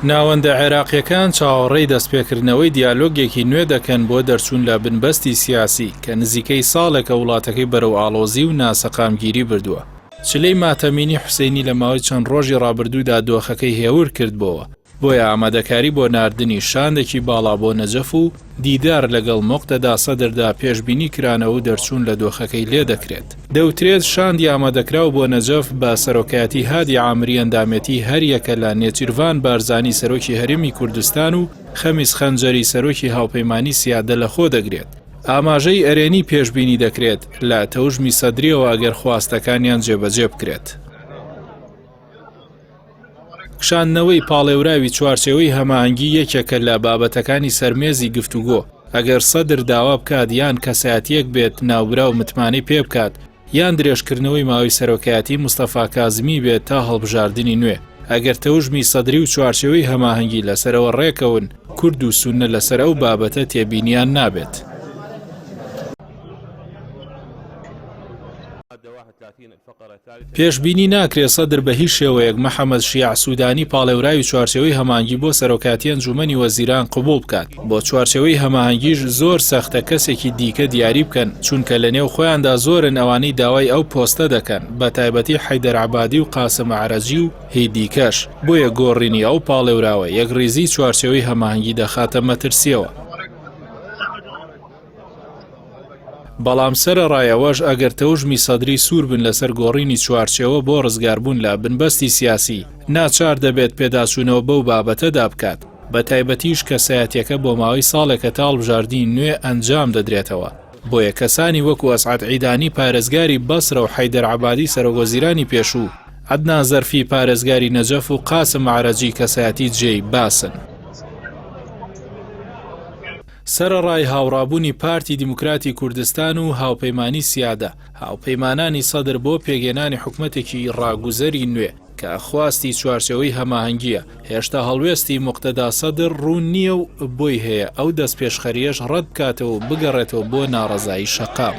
ناوەندە عێراقییەکان چاوەڕێی دەستپێکردنەوەی دیالۆگێکی نوێ دەکەن بۆ دەرچوون لە بنبەستی سیاسی کە نزیکەی ساڵێکە وڵاتەکەی بەرەو ئاڵۆزی و ناسەقامگیری بردووە. چلەی ماتەمینی حوسەینی لە ماوەی چەند ڕۆژی ڕابردوودا دۆخەکەی هێور کردبۆوە، بۆیە ئامادەکاری بۆ ناردنی شاندێکی باڵا بۆ نەجەف و دیدار لەگەڵ موقتەدا سەدردا پێشبینی کرانەوە و دەرچوون لە دۆخەکەی لێدەکرێت. دەوترێت شاندی ئامادەکراو بۆ نەجەف بە سەرۆکایەتی هادی عامری ئەندامێتی هەریەکە لە نێچیرڤان بارزانی سەرۆکی هەرێمی کوردستان و خەمیس خەنجەری سەرۆکی هاوپەیمانی سیادە لەخۆ دەگرێت. ئاماژەی ئەرێنی پێشبینی دەکرێت لە تەوژمی سەدریەوە ئەگەر خواستەکانیان جێبەجێ بکرێت. کشاندنەوەی پاڵێوراوی چوارچێوەی هەماهەنگی یەکێکە لە بابەتەکانی سەرمێزی گفتوگۆ، ئەگەر سەدر داوا بکات یان کەسایەتییەک بێت ناوبراو متمانەی پێبکات یان درێژکردنەوەی ماوەی سەرۆکایەتی مستەفا کازمی بێت تا هەڵبژاردنی نوێ، ئەگەر تەوژمی سەدری و چوارچێوەی هەماهەنگی لەسەرەوە ڕێکەون، کورد و سوننە لەسەر ئەو بابەتە تێبینیان نابێت. پێشبینی ناکرێت سەدر بە هیچ شێوەیەک محەمەد شیاع سوودانی پاڵێوراوی چوارچێوەی هەماهەنگی بۆ سەرۆکایەتی ئەنجوومەنی وەزیران قبوڵ بکات، بۆ چوارچێوەی هەماهەنگیش زۆر سەختە کەسێکی دیکە دیاری بکەن، چونکە لەنێو خۆیاندا زۆرن ئەوانەی داوای ئەو پۆستە دەکەن، بەتایبەتی حەیدەر عەبادی و قاسم ئەعرەجی و هی دیکەش، بۆیە گۆڕینی ئەو پاڵێوراوە یەکڕیزیی چوارچێوەی هەماهەنگی دەخاتە مەترسییەوە. بەڵام سەرەڕای ئەوەش ئەگەر تەوژمی سەدری سوور بن لەسەر گۆڕینی چوارچێوە بۆ ڕزگاربوون لە بنبەستی سیاسی، ناچار دەبێت پێداچوونەوە بەو بابەتەدا بکات، بەتایبەتیش کەسایەتیەکە بۆ ماوەی ساڵێکە تا هەڵبژاردنی نوێ ئەنجام دەدرێتەوە، بۆیە کەسانی وەکو ئەسعەد عیدانی پارێزگاری بەسرە و حەیدەر عەبادی سەرۆکوەزیرانی پێشوو، عەدنان زەرفی پارێزگاری نەجەف و قاسم ئەعرەجی کەسایەتی جێی باسن. سەرەڕای هاوڕابوونی پارتی دیموکراتی کوردستان و هاوپەیمانی سیادە، هاوپەیمانانی سەدر بۆ پێکهێنانی حکومەتێکی ڕاگوزەری نوێ کە خواستی چوارچێوەی هەماهەنگییە، هێشتا هەڵوێستی موقتەدا سەدر ڕوون نییە و بۆی هەیە ئەو دەستپێشخەرییەش ڕەت بکاتەوە و بگەڕێتەوە بۆ ناڕەزایی شەقام.